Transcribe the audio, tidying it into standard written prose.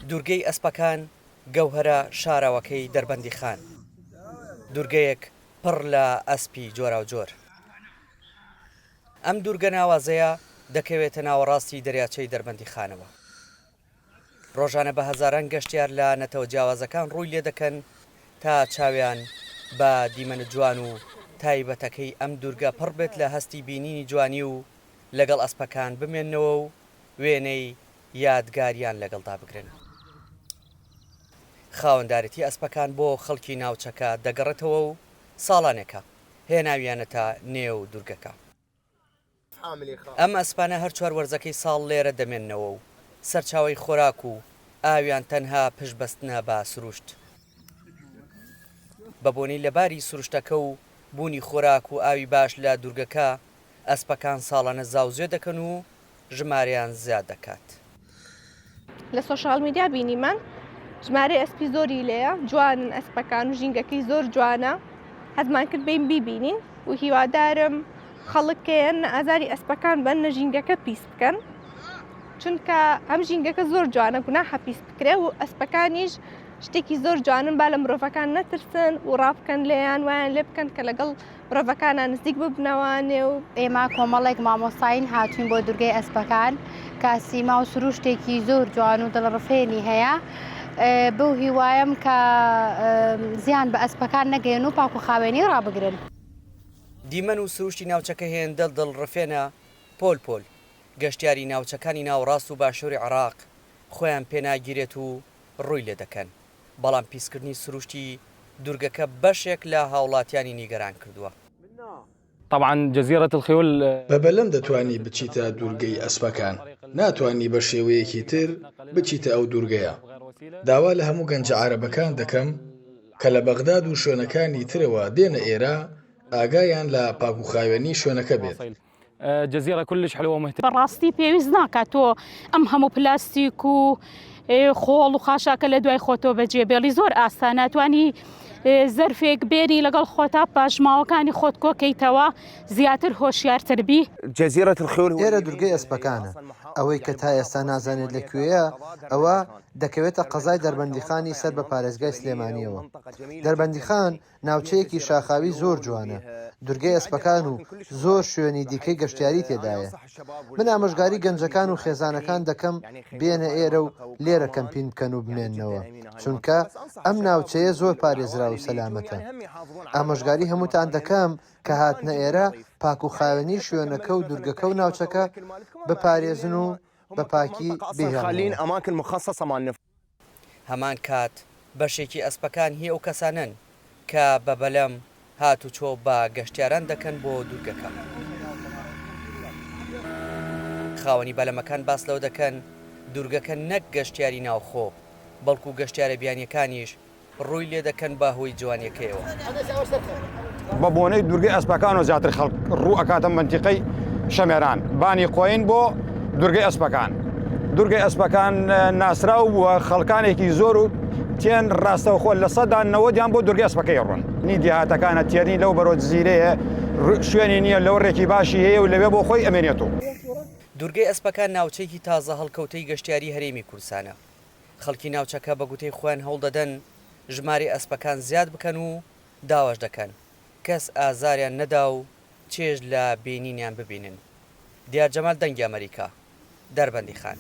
دوورگەی ئەسپەکان گەوهەرە شاراوەکەی دەربەندیخان، دوورگەیەک پڕ لە ئەسپی جۆراوجۆر. ئەم دوورگە ناوازەیە دەکەوێتە ناوەڕاستی دەریاچەی دەربەندیخانەوە. ڕۆژانە بە هەزاران گەشتیار لە نەتەوە جیاوازەکان ڕووی لێدەکەن تا چاویان بە دیمەنە جوان و تایبەتەکەی ئەم دوورگە پڕ بێت لە هەستی بینینی جوانی و لەگەڵ ئەسپەکان بمێننەوە و وێنەی یادگاریان لەگەڵدا بگرن. خاوەندارێتی ئەسپەکان بۆ خەڵکی ناوچەکە دەگەڕێتەوە و ساڵانێکە هێناویانەتە نێو دوورگەکە. ئەم ئەسپانە هەر چوار وەرزەکەی ساڵ لێرە دەمێننەوە و سەرچاوەی خۆراک و ئاویان تەنها پشت بەستنە بە سروشت. بە بۆنەی لەباری سروشتەکە و بوونی خۆراک و ئاوی باش لە دوورگەکە، ئەسپەکان ساڵانە زاوزێ دەکەن و ژمارەیان زیاد دەکات. لە سۆشیال میدیا بینیمان ژمارەی ئەسپی زۆری لێیە، جوانن ئەسپەکان و ژینگەکەی زۆر جوانە، حەزمان کرد بێین بیبینین و هیوادارم خەڵک کەیەن نە ئازاری ئەسپەکان بەن نە ژینگەکە پیس بکەن، چونکە ئەم ژینگەکە زۆر جوانە گوناحە پیس بکرێ و ئەسپەکانیش شتێکی زۆر جوانن با لە مرۆڤەکان نەترسن و ڕابکەن لێیان وایان لێ بکەن کە لەگەڵ مرۆڤەکانا نزیک ببنەوە نێو. ئێمە کۆمەڵێک مامۆستاین هاتووین بۆ دوورگەی ئەسپەکان کە سیما و سروشتێکی زۆر جوان و دڵڕفێنی هەیە بەو هیوایەم کە زیان بە ئەسپەکان نەگەیەن و پاک و خاوێنی ڕابگرن. دیمەن و سروشتی ناوچەکە هێندە دڵڕفێنە پۆل پۆل گەشتیاری ناوچەکانی ناوەڕاست و باشووری عێراق خۆیان پێ ناگیرێت و ڕووی لێ دەکەن، بەڵام پیسکردنی سروشتی دوورگەکە بەشێک لە هاوڵاتیانی نیگەران کردووە. بە بەلەم دەتوانی بچیتە دوورگەی ئەسپەکان، ناتوانی بە شێوەیەکی تر بچیتە ئەو دوورگەیە. داوا لە هەموو گەنجە عەرەبەکان دەکەم کە لە بەغداد و شوێنەکانی ترەوە دێنە ئێرە ئاگایان لە پاکوخاوێنی شوێنەکە بێت. جزیرە كلش حلوە ومهتم. بەڕاستی پێویست ناکات تۆ ئەم هەموو پلاستیک و خۆڵ و خاشاکە لە دوای خۆتەوە بەجێ بێڵی زۆر ئاسانە توانی زەرفێک بێنی لەگەڵ خۆتا پاشماوەکانی خۆت کۆکەیتەوە زیاتر هۆشیارتر بی. جزیرە الخیول هو ئێرە دورگەی ئەسپەکانە، ئەوەی کە تا ئێستا نازانێت لە کوێیە، ئەوە دەکەوێتە قەزای دەربەندیخانی سەر بە پارێزگای سلێمانییەوە. دەربەندیخان ناوچەیەکی شاخاوی زۆر جوانە، دورگەی ئەسپەکان و زۆر شوێنی دیکەی گەشتیاری تێدایە. من ئامۆژگاری گەنجەکان و خێزانەکان دەکەم بێنە ئێرە و لێرە کەمپین بکەن و بمێننەوە، چونکە ئەم ناوچەیە زۆر پارێزراو و سەلامەتە. ئامۆژگاری هەمووتان دەکەم کە هاتنە ئێرە پاک و خاوێنی شوێنەکە و دورگەکە و ناوچەکە بپارێزن و بە پاکی بیهێڵنەوە. هەمان کات بەشێکی ئەسپەکان هی ئەو کەسانەن کە بە بەلەم هاتوچۆ بە گەشتیاران دەکەن بۆ دوورگەکە. خاوەنی بەلەمەکان باس لەوە دەکەن دوورگەکە نەک گەشتیاری ناوخۆ، بەڵکو گەشتیارە بیانییەکانیش ڕووی لێ دەکەن بە هۆی جوانیەکەیەوە. بە بۆنەی دوورگەی ئەسپەکانەوە زیاتر خەڵک ڕوو ئەکاتە مەنتیقەی شەمێران بانی قۆین بۆ دوورگەی ئەسپەکان. دوورگەی ئەسپەکان ناسراو بووە خەڵکانێکی زۆر و تێن ڕاستەوخۆ 90% بۆ دوورگەی ئەسپەکەی ڕۆن. نی دێهاتەکانە تێرنی لەو بەرەو جزیرەیە شوێنی نییە لەو ڕێکی باشی هەیە و لەوێ بۆ خۆی ئەمێنێتەوە. دوورگەی ئەسپەکان ناوچەیەکی تازە هەڵکەوتەی گەشتیاری هەرێمی کوردستانە. خەڵکی ناوچەکە بە گوتەی خۆیان هەوڵدەدەن ژمارەی ئەسپەکان زیاد بکەن و داواش دەکەن کەس ئازاریان نەدا و چێژ لە بینینیان ببینن. دیار جەمال دەنگی ئەمەریکا، دەربەندیخان.